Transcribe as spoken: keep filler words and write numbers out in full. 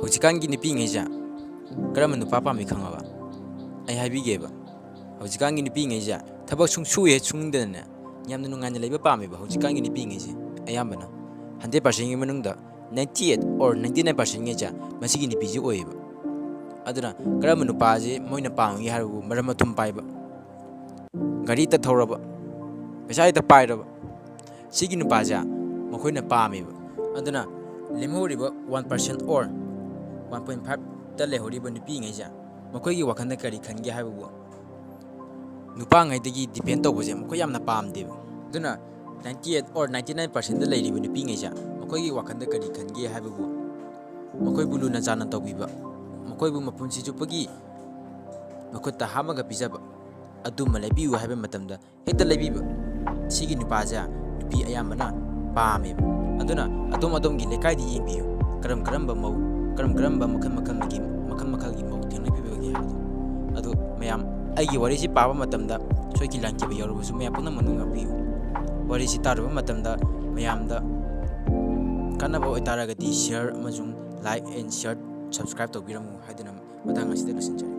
ꯍꯧꯖꯤꯛꯀꯥꯟꯒꯤ ꯅꯨꯄꯤꯉꯩꯁꯦ ꯀꯔꯝꯕ ꯅꯨꯄꯥ ꯄꯥꯝꯃꯤ ꯈꯪꯉꯕ? ꯑꯩ ꯍꯥꯏꯕꯤꯒꯦꯕ꯫ ꯍꯧꯖꯤꯛꯀꯥꯟꯒꯤ ꯅꯨꯄꯤꯉꯩꯁꯦ ꯊꯕꯛ ꯁꯨꯡꯁꯨ ꯍꯦꯛ ꯁꯨꯅꯤꯡꯗꯅꯅꯦ, ꯌꯥꯝꯅ ꯅꯨꯡꯉꯥꯏꯅ ꯂꯩꯕ ꯄꯥꯝꯃꯦꯕ ꯍꯧꯖꯤꯛꯀꯥꯟꯒꯤ ꯅꯨꯄꯤꯉꯩꯁꯦ꯫ ꯑꯌꯥꯝꯕꯅ ꯍꯟꯗ꯭ꯔꯦꯠ ꯄꯥꯔꯁꯦꯟꯒꯤ ꯃꯅꯨꯡꯗ ninety eight or ninety nine ꯄꯥꯔꯁꯦꯟꯉꯩꯁꯦ ꯃꯁꯤꯒꯤ ꯅꯨꯄꯤꯁꯦ ꯑꯣꯏꯌꯦꯕ꯫ ꯑꯗꯨꯅ ꯀꯔꯝꯕ ꯅꯨꯄꯥꯁꯦ ꯃꯣꯏꯅ ꯄꯥꯝꯒꯦ ꯍꯥꯏꯕꯕꯨ, ꯃꯔꯝ ꯃꯊꯨꯝ ꯄꯥꯏꯕ, ꯒꯥꯔꯤ ꯍꯦꯛꯇ ꯊꯧꯔꯕ, ꯄꯩꯁꯥ ꯍꯦꯛꯇ ꯄꯥꯏꯔꯕ, ꯁꯤꯒꯤ ꯅꯨꯄꯥꯁꯦ ꯃꯈꯣꯏꯅ ꯄꯥꯝꯃꯦꯕ꯫ ꯑꯗꯨꯅ ꯂꯦꯝꯍꯧꯔꯤꯕ one percent or one point ꯐꯥꯏꯚꯇ ꯂꯩꯍꯧꯔꯤꯕ ꯅꯨꯄꯤꯉꯩꯁꯦ ꯃꯈꯣꯏꯒꯤ ꯋꯥꯈꯜꯗ ꯀꯔꯤ ꯈꯟꯒꯦ ꯍꯥꯏꯕꯕꯨ, ꯅꯨꯄꯥꯉꯩꯗꯒꯤ ꯗꯤꯄꯦꯟ ꯇꯧꯕꯁꯦ ꯃꯈꯣꯏ ꯌꯥꯝꯅ ꯄꯥꯝꯗꯦꯕ꯫ ꯑꯗꯨꯅ ninety eight or ninety nine ꯄꯥꯔꯁꯦꯟꯗ ꯂꯩꯔꯤꯕ ꯅꯨꯄꯤꯉꯩꯁꯦ ꯃꯈꯣꯏꯒꯤ ꯋꯥꯈꯜꯗ ꯀꯔꯤ ꯈꯟꯒꯦ ꯍꯥꯏꯕꯕꯨ, ꯃꯈꯣꯏꯕꯨ ꯂꯨꯅ ꯆꯥꯟꯅ ꯇꯧꯕꯤꯕ, ꯃꯈꯣꯏꯕꯨ ꯃꯄꯨꯟꯁꯤ ꯆꯨꯞꯄꯒꯤ ꯃꯈꯨꯠꯇ ꯍꯥꯞꯄꯒ ꯄꯤꯖꯕ, ꯑꯗꯨꯝꯕ ꯂꯩꯕꯤꯌꯨ ꯍꯥꯏꯕ ꯃꯇꯝꯗ ꯍꯦꯛꯇ ꯂꯩꯕꯤꯕ, ꯁꯤꯒꯤ ꯅꯨꯄꯥꯁꯦ ꯅꯨꯄꯤ ꯑꯌꯥꯝꯕꯅ ꯄꯥꯝꯃꯦꯕ꯫ ꯑꯗꯨꯅ ꯑꯗꯣꯝ ꯑꯗꯣꯝꯒꯤ ꯂꯩꯀꯥꯏꯗ ꯌꯦꯡꯕꯤꯌꯨ, ꯀꯔꯝ ꯀꯔꯝꯕ ꯃꯧ, ꯀꯔꯝ ꯀꯔꯝꯕ ꯃꯈꯜ ꯃꯈꯜꯒꯤ, ꯃꯈꯜ ꯃꯈꯜꯒꯤ ꯃꯧ ꯊꯦꯡꯅꯕꯤꯕꯒꯦ ꯍꯥꯏꯕꯗꯣ꯫ ꯑꯗꯨ ꯃꯌꯥꯝ, ꯑꯩꯒꯤ ꯋꯥꯔꯤꯁꯤ ꯄꯥꯕ ꯃꯇꯝꯗ ꯁꯣꯏꯈꯤ ꯂꯥꯟꯈꯤꯕ ꯌꯥꯎꯔꯕꯁꯨ ꯃꯌꯥꯝ ꯄꯨꯝꯅꯃꯛꯅ ꯉꯥꯛꯄꯤꯌꯨ꯫ ꯋꯥꯔꯤꯁꯤ ꯇꯥꯔꯨꯕ ꯃꯇꯝꯗ ꯃꯌꯥꯝꯗ ꯀꯥꯟꯅꯕ ꯑꯣꯏꯇꯥꯔꯒꯗꯤ share ꯑꯃꯁꯨꯡ like and share, subscribe ꯇꯧꯕꯤꯔꯝꯃꯨ ꯍꯥꯏꯗꯨꯅ ꯃꯇꯥꯡ ꯑꯁꯤꯗ ꯂꯣꯏꯁꯤꯟꯖꯔꯦ꯫